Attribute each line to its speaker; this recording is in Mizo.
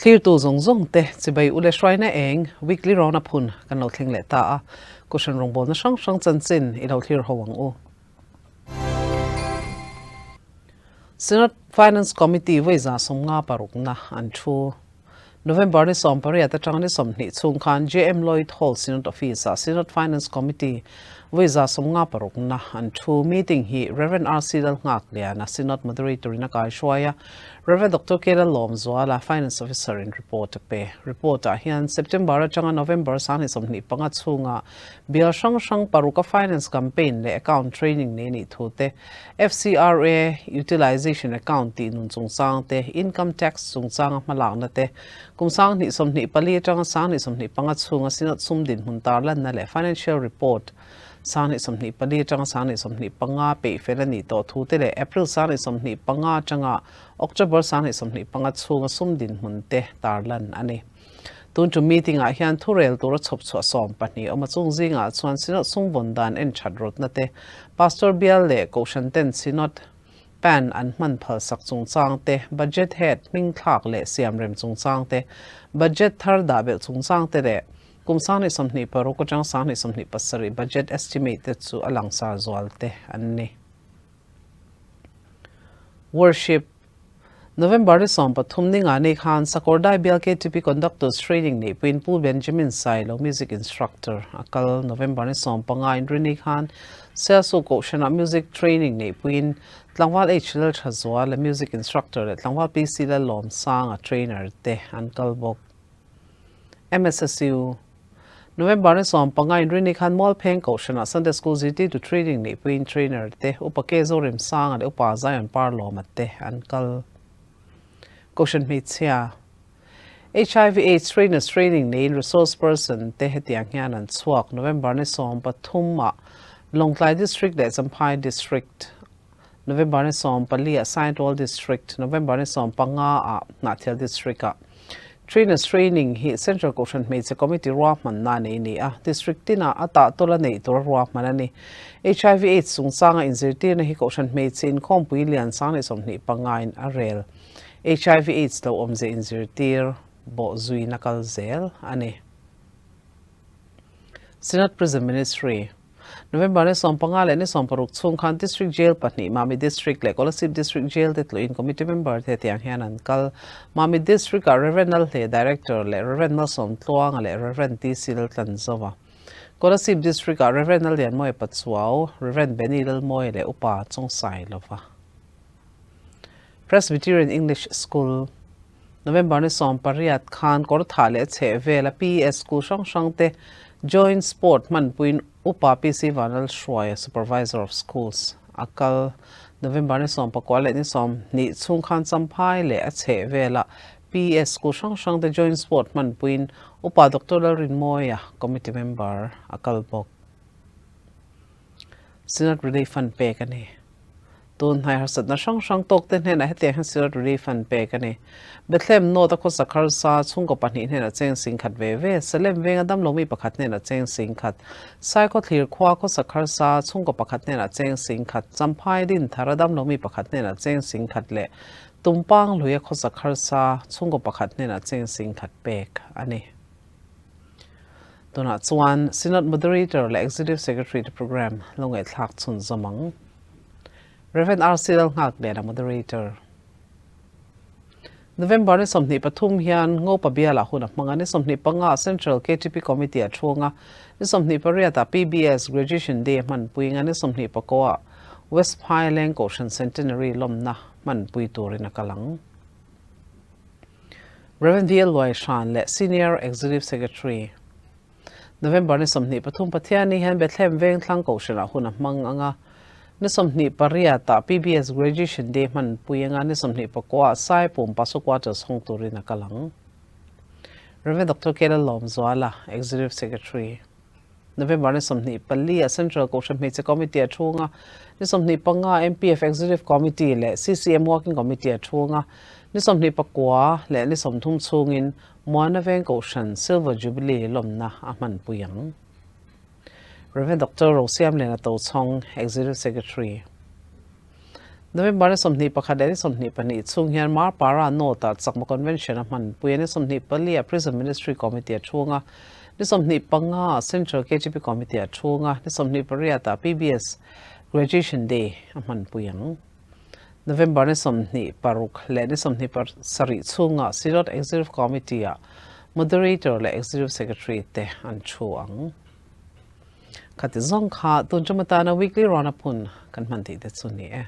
Speaker 1: Thlirtu zawng zawng te chibai u le hruaina eng weekly round up hun kan lo thleng leh ta a, Kohhran rawngbawlna hrang hrang chanchin i lo thlir ho ang u. Synod Finance Committee vawiza 56na an thu. November ni 18 atanga ni 20 chhung khan JM Lloyd Hall Synod Office-ah Synod Finance Committee vawiza 56na an thu. Meeting hi Rev. RC Lalnghakliana, Synod Moderator-in a kaihruai a, Rev. Doctor K Lalawmzuala, Finance Officer-in report a pe. Report-ah hian September atanga November 25 chhunga bial hrang hrang paruka Finance Campaign leh Account Training nei nih thu te, FCRA Utilization Account tih nun chungchang te, Income Tax chungchanga hmalakna te, kum 2024 atanga 2025 chhunga Synod sum dinhmun tarlanna leh Financial Report 2024 atanga 2025 peih fel a nih tawh thu te leh April 2025 atanga October 2025 chhunga sum dinhmun te tarlan a ni. Tun chu meeting ah hian thurel tura chhawp chhuah 12 awm a chung zingah chuan Synod sum vawn dan en that rawtna te, Pastor bial leh Kohhran ten Synod Pan an hman phal sak chungchang te, Budget head hming thlak leh siam rem chungchang te, Budget thar dah belh chungchang te leh kum 2026 atang 2027 Budget estimate te chu a langsar zual te an ni. Worship November ni 13 ni nga nei khan Sakawrdai Bial KTP Conductors Training neihpuiin Pu Benjamin Sailo Music Instructor a kal. November ni 15 inrinni khan Sialsuk Kohhranah Music Training neihpuiin Tlangval H Lalthazuala Music Instructor leh Tlangval PC Lalawmsanga Trainer te an kal bawk. MSSU November ni 15 inrinni khan Mualpheng Kohhranah Sunday School zirtirtu training neihpuiin trainer te Upa K Zoremsanga leh Upa Zion Parlawma te an kal. Kohhran hmeichhia HIV AIDS trainers training neiin resource person te hetiang hian an chhuak. November ni 13 ah Lawngtlai District leh Champhai District, November ni 14 ah Saitual District, November ni 15 ah Hnahthial District ah Trainers Training hi Central Kohhran Hmeichhe Committee ruahmanna nei a ni a, District tinah a tahtawla neih tura ruahman a ni. HIV AIDS chungchanga inzirtirna hi Kohhran Hmeichhe Inkhawmpui lian 2025 in a rel. HIV AIDS lo awmze inzirtir bawh zuina kal zel a ni. Synod Prison Ministry. November ni 15 leh ni 16 chhung khan District Jail pahnih Mamit District leh Kolasib District Jail te tluin Committee member te tiang hian an kal. Mamit District ah Rev Lalhle Director leh Rev Malsawm Tluanga leh Rev TC Laltlanzova. Kolasib District ah Rev Lallianmawia Pachuau, Rev Benny Lalmawia leh Upa Chawngsailova. Presbyterian English School, November ni 18 khan Kawrthah leh chheh vela PES School hrang hrang te Joint Sport hmanpuiin Upa PC Vanlalhruaia, Supervisor of Schools, a kal. November ni 19 leh ni 20 chhung khan Champhai leh a chheh vela PES School hrang hrang te Joint Sport hmanpuiin Upa Doctor Lalrinmawia, Committee Member, a kal bawk. Synod Relief Fund pek a ni. Tun hnai harsatna hrang hrang tawk te hnenah hetiang hian Synod Relief Fund pek a ni. Bethlehem North a khawsa kharsa chhungkaw pahnih hnenah cheng singkhat ve ve, Salem venga damlomi pakhat hnenah cheng singkhat, Saikhaw thlir khua khawsa kharsa chhungkaw pakhat hnenah cheng singkhat, Champhai Dinthara damlomi pakhat hnenah cheng singkhat leh Tumpang hluia khawsa kharsa chhungkaw pakhat hnenah cheng singkhat pek a ni. Tunah chuan Synod Moderator leh Executive Secretary te program lo ngaihthlak chhunzawm ang. Rev. RC Lalnghakliana Moderator. November ni 23 hian Ngopa bialah hun a hmang a, ni 25 ah Central KTP Committee a chhung a, ni 28 ah PBS Graduation Day a hmanpui ang a, ni 29 ah West Phaileng Kohhran Centenary lawmna hmanpui turin a kal ang. Rev. VL Luaihran leh Senior Executive Secretary. November ni 23 Pathianni hian Bethlehem Vengthlang Kohhranah hun a hmang ang a, ni 28 ah PBS Graduation Day hmanpui ang a, ni 29 ah Saipum Pasu Quarters hawng turin a kal ang. Rev. Doctor K Lalawmzuala, Executive Secretary. November ni 24 ah Central Kohhran Hmeichhe Committee a chhung a, ni 25 MPF Executive Committee leh CCM Working Committee a chhung a, ni 29 leh ni 30 chhungin Muana Veng Kohhran Silver Jubilee lawmna a hmanpui ang. Rev. Doctor Rosiamliana Tochhawng, Executive Secretary. November ni 21 leh ni 22 chhung hian Marpara North-ah Chakma Convention a hmanpui a, ni 24 ah Prison Ministry Committee a chhung a, ni 25 ah Central KGP Committee a chhung a, ni 28 ah PBS Graduation Day a hmanpui ang. November ni 26 leh ni 27 chhungah Synod Executive Committee-ah Moderator leh Executive Secretary te an thu ang. Khati zawng kha tun tum atana weekly round-up hun kan hman theih te chu ni e.